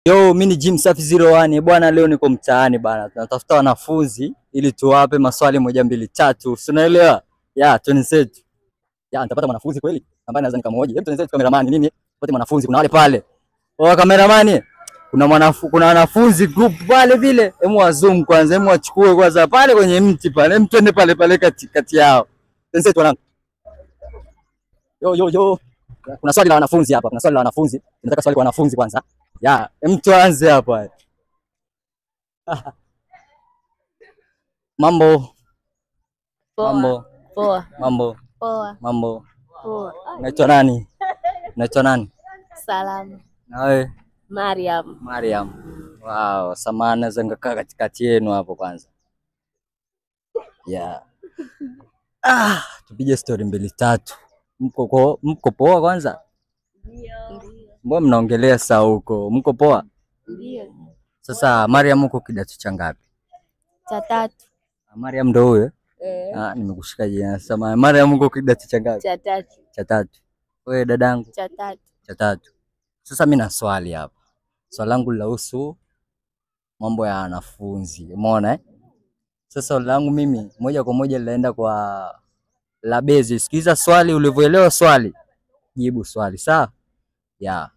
Yo, mimi ni Jim Safi 01 bwana, leo niko mtaani bana, tunatafuta wanafunzi ili tuwape maswali moja mbili tatu, si unaelewa? Ya, tuenzetu. Ya, nitapata mwanafunzi kweli ambaye naweza nikamhoji. Hebu tuenzetu kameramani nini? Pate mwanafunzi, kuna wale pale. Oh, kameramani. Kuna wanafunzi group pale vile. Hebu wazoom kwanza, hebu wachukue kwanza pale kwenye mti pale. Hebu twende pale pale kati kati yao. Tuenzetu wanangu. Yo yo yo. Kuna swali la wanafunzi hapa, kuna swali la wanafunzi. Tunataka swali kwa wanafunzi kwanza. Ya, mtu anze hapa. Mambo. Poa. Mambo. Poa. Mambo. Poa. Mambo. Poa. Unaitwa nani? Unaitwa nani? Salama. Na wewe? Mariam. Mariam. Wow, samahani naweza nikakaa katikati yenu hapo kwanza. Yeah. Ah, tupige story mbili tatu. Mko poa kwanza? Ndio. Mbona mnaongelea saa huko? Mko poa? Ndio. Sasa Mariam, uko kidato cha ngapi? Cha tatu. Mariam ndo huyo? Eh. Ah, nimekushika jina. Samahani. Mariam, uko kidato cha ngapi? Cha tatu. Cha tatu. Wewe dadangu? Cha tatu. Cha tatu. Sasa mimi na swali hapa. Swali langu linahusu mambo ya wanafunzi. Umeona eh? Sasa swali langu mimi moja kwa moja linaenda kwa Labezi. Sikiza swali, ulivyoelewa swali, jibu swali. Sawa? Ya.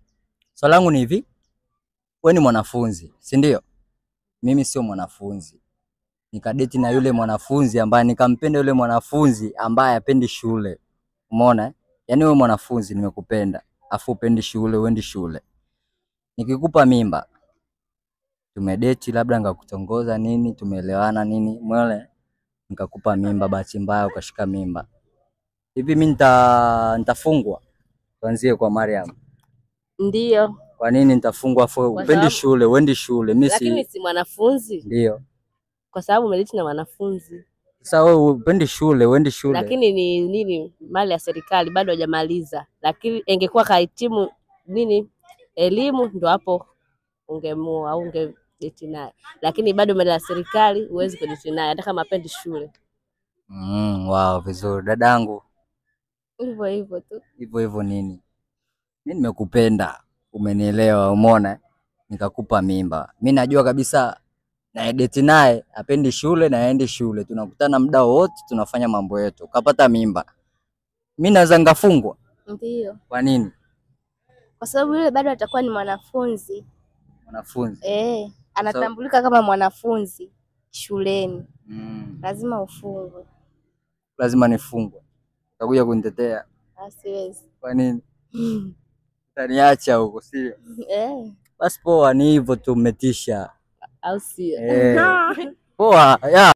Swali langu ni hivi. Wewe ni mwanafunzi, si ndio? Mimi sio mwanafunzi. Nikadeti na yule mwanafunzi ambaye nikampenda yule mwanafunzi ambaye hapendi shule. Umeona eh? Yaani wewe mwanafunzi nimekupenda, afu upendi shule, uendi shule. Nikikupa mimba, tumedeti labda nikakutongoza nini, tumeelewana nini, umeona? Nikakupa mimba, bahati mbaya ukashika mimba. Hivi mimi nitafungwa? Tuanzie kwa Mariam. Ndio. Kwa nini nitafungwa afu upendi shule, uendi shule? Mimi si Lakini si mwanafunzi. Ndio. Kwa sababu umedeti na mwanafunzi. Sasa wewe upendi shule, uendi shule. Lakini ni nini, mali ya serikali bado hajamaliza. Lakini ingekuwa kahitimu nini elimu ndo hapo ungemuoa au ungedeti naye. Lakini bado mali ya serikali huwezi kudeti naye hata kama hapendi shule. Wow, vizuri dadangu. Hivyo hivyo tu. Hivyo hivyo nini? Mimi nimekupenda, umenielewa, umeona? Nikakupa mimba. Mimi najua kabisa na date naye hapendi shule na aendi shule. Tunakutana muda wote, tunafanya mambo yetu. Kapata mimba. Mimi naweza ngafungwa. Ndio. Kwa nini? Kwa sababu yule bado atakuwa ni mwanafunzi. Mwanafunzi. Anatambulika kama mwanafunzi shuleni. Lazima ufungwe. Lazima nifungwe. Utakuja kunitetea? Siwezi. Kwa nini? Utaniacha huko, sio? Basi poa, ni hivyo tu, umetisha. Au sio? Poa, ya.